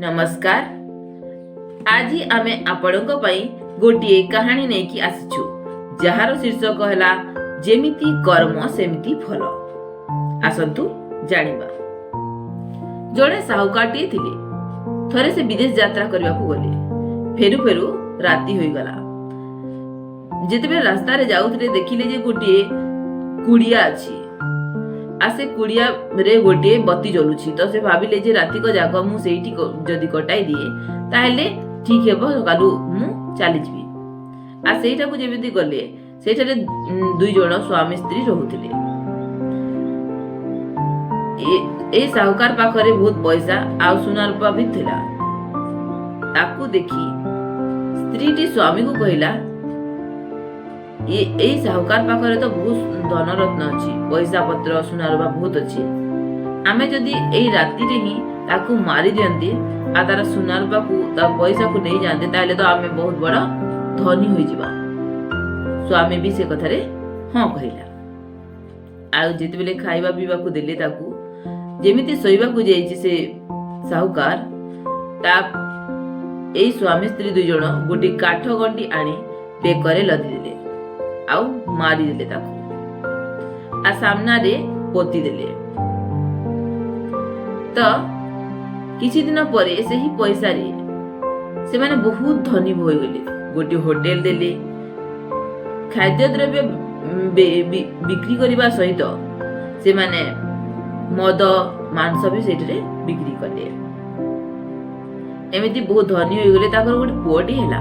ନମସ୍କାର। ଆଜି ଆମେ ଆପଣଙ୍କ ପାଇଁ ଗୋଟିଏ କାହାଣୀ ନେଇକି ଆସିଛୁ, ଯାହାର ଶୀର୍ଷକ ହେଲା "ଯେମିତି କର୍ମ ସେମିତି ଫଳ"। ଆସନ୍ତୁ ଜାଣିବା। ଜଣେ ସାହୁକାରଟିଏ ଥିଲେ। ଥରେ ସେ ବିଦେଶ ଯାତ୍ରା କରିବାକୁ ଗଲେ। ଫେରୁ ଫେରୁ ରାତି ହୋଇଗଲା। ଯେତେବେଳେ ରାସ୍ତାରେ ଯାଉଥିଲେ, ଦେଖିଲେ ଯେ ଗୋଟିଏ କୁଡ଼ିଆ ଅଛି ଆଉ ସେ କୁଡ଼ିଆରେ ଗୋଟିଏ ବତି ଜଳୁଛି। ତ ସେ ଭାବିଲେ ଯେ ରାତିକ ଯାକ ମୁଁ ସେଇଠି ଯଦି କଟାଇ ଦିଏ, ତାହେଲେ ଠିକ ହେବ, ସକାଳୁ ମୁଁ ଚାଲିଯିବି। ଆଉ ସେଇଟାକୁ ଯେମିତି ଗଲେ, ସେଇଠାରେ ଦୁଇ ଜଣ ସ୍ୱାମୀ ସ୍ତ୍ରୀ ରହୁଥିଲେ। ଏଇ ସାହୁକାର ପାଖରେ ବହୁତ ପଇସା ଆଉ ସୁନା ରୂପା ବି ଥିଲା। ତାକୁ ଦେଖି ସ୍ତ୍ରୀଟି ସ୍ୱାମୀକୁ କହିଲା, ଏଇ ସାହୁକାର ପାଖରେ ତ ବହୁତ ଧନରତ୍ନ ଅଛି, ପଇସା ପତ୍ର, ସୁନା ରୂପା ବହୁତ ଅଛି। ଆମେ ଯଦି ଏଇ ରାତିରେ ହିଁ ତାକୁ ମାରି ଦିଅନ୍ତି ଆଉ ତାର ସୁନା ରୂପାକୁ, ତା ପଇସାକୁ ନେଇଯାଆନ୍ତେ, ତାହେଲେ ତ ଆମେ ବହୁତ ବଡ ଧନୀ ହୋଇଯିବା। ସ୍ୱାମୀ ବି ସେ କଥାରେ ହଁ କହିଲା। ଆଉ ଯେତେବେଳେ ଖାଇବା ପିଇବାକୁ ଦେଲେ ତାକୁ, ଯେମିତି ଶୋଇବାକୁ ଯାଇଛି ସେ ସାହୁକାର, ତା ଏଇ ସ୍ୱାମୀ ସ୍ତ୍ରୀ 2 ଜଣ ଗୋଟିଏ କାଠ ଗଣ୍ଡି ଆଣି ବେକରେ ଲଦିଦେଲେ ଆଉ ମାରିଦେଲେ ତାକୁ ଆଉ ସାମ୍ନାରେ ପୋତିଦେଲେ। ତ କିଛି ଦିନ ପରେ ସେହି ପଇସାରେ ସେମାନେ ବହୁତ ଧନୀ ହୋଇଗଲେ। ଗୋଟିଏ ହୋଟେଲ ଦେଲେ। ଖାଦ୍ୟଦ୍ରବ୍ୟ ବିକ୍ରି କରିବା ସହିତ ସେମାନେ ମଦ, ମାଂସ ବି ସେଇଥିରେ ବିକ୍ରି କଲେ। ଏମିତି ବହୁତ ଧନୀ ହୋଇଗଲେ। ତାଙ୍କର ଗୋଟେ ପୁଅଟି ହେଲା।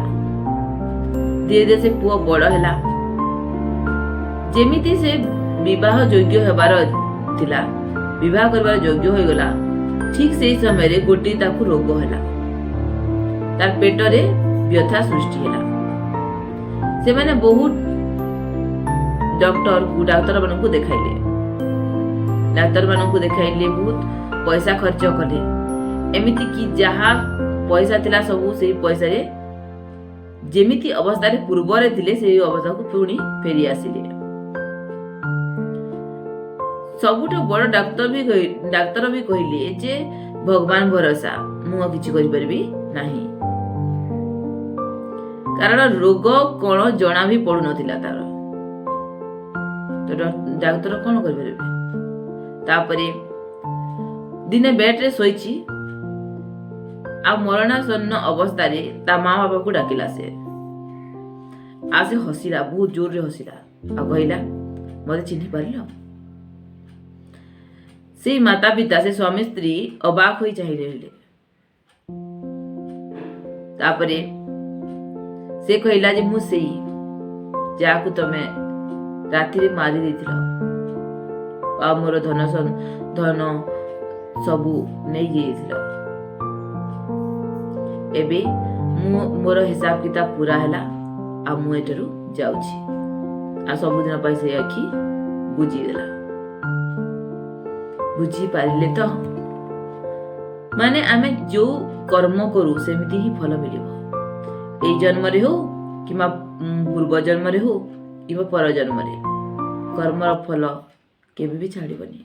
ଧୀରେ ଧୀରେ ସେ ପୁଅ ବଡ ହେଲା। ଯେମିତି ସେ ବିବାହ ଯୋଗ୍ୟ ହେବାର ଥିଲା, ବିବାହ କରିବାର ଯୋଗ୍ୟ ହୋଇଗଲା, ଠିକ ସେଇ ସମୟରେ ଗୋଟିଏ ତାକୁ ରୋଗ ହେଲା। ତାର ପେଟରେ ବ୍ୟଥା ସୃଷ୍ଟି ହେଲା। ସେମାନେ ବହୁତ ଡକ୍ଟରକୁ, ଡାକ୍ତରମାନଙ୍କୁ ଦେଖାଇଲେ। ଡାକ୍ତରମାନଙ୍କୁ ଦେଖାଇଲେ, ବହୁତ ପଇସା ଖର୍ଚ୍ଚ କଲେ। ଏମିତି କି ଯାହା ପଇସା ଥିଲା ସବୁ, ସେଇ ପଇସାରେ ଯେମିତି ଅବସ୍ଥାରେ ପୂର୍ବରେ ଥିଲେ, ସେଇ ଅବସ୍ଥାକୁ ପୁଣି ଫେରି ଆସିଲେ। ସବୁଠୁ ବଡ ଡାକ୍ତର ବି କହିଲେ ଯେ ଭଗବାନ ଭରସା, ମୁଁ ଆଉ କିଛି କରିପାରିବି ନାହିଁ। କାରଣ ରୋଗ କଣ ଜଣା ବି ପଡୁନଥିଲା ତାର। ତ ଡାକ୍ତର କଣ କରିପାରିବେ? ତାପରେ ଦିନେ ବେଡରେ ଶୋଇଛି ଆଉ ମରଣାସନ୍ନ ଅବସ୍ଥାରେ ତା ମା ବାପାକୁ ଡାକିଲା ସେ। ଆଉ ସେ ହସିଲା, ବହୁତ ଜୋରରେ ହସିଲା ଆଉ କହିଲା, "ମତେ ଚିହ୍ନି ପାରିଲ?" ସେଇ ମାତା ପିତା, ସେ ସ୍ୱାମୀ ସ୍ତ୍ରୀ ଅବାକ ହୋଇ ଚାହିଁ ରହିଲେ। ତାପରେ ସେ କହିଲା ଯେ ମୁଁ ସେଇ ଯାହାକୁ ତମେ ରାତିରେ ମାରି ଦେଇଥିଲ ଆଉ ମୋର ଧନ ସବୁ ନେଇଯାଇଥିଲ। ଏବେ ମୁଁ ମୋର ହିସାବ କିତାବ ପୁରା ହେଲା ଆଉ ମୁଁ ଏଠାରୁ ଯାଉଛି। ଆଉ ସବୁଦିନ ପାଇଁ ସେ ଆଖି ବୁଜିଦେଲା। ବୁଝିପାରିଲେ ତ? ମାନେ ଆମେ ଯୋଉ କର୍ମ କରୁ, ସେମିତି ହିଁ ଫଳ ମିଳିବ। ଏଇ ଜନ୍ମରେ ହଉ କିମ୍ବା ପୂର୍ବ ଜନ୍ମରେ ହଉ କିମ୍ବା ପର ଜନ୍ମରେ, କର୍ମର ଫଳ କେବେ ବି ଛାଡ଼ିବନି।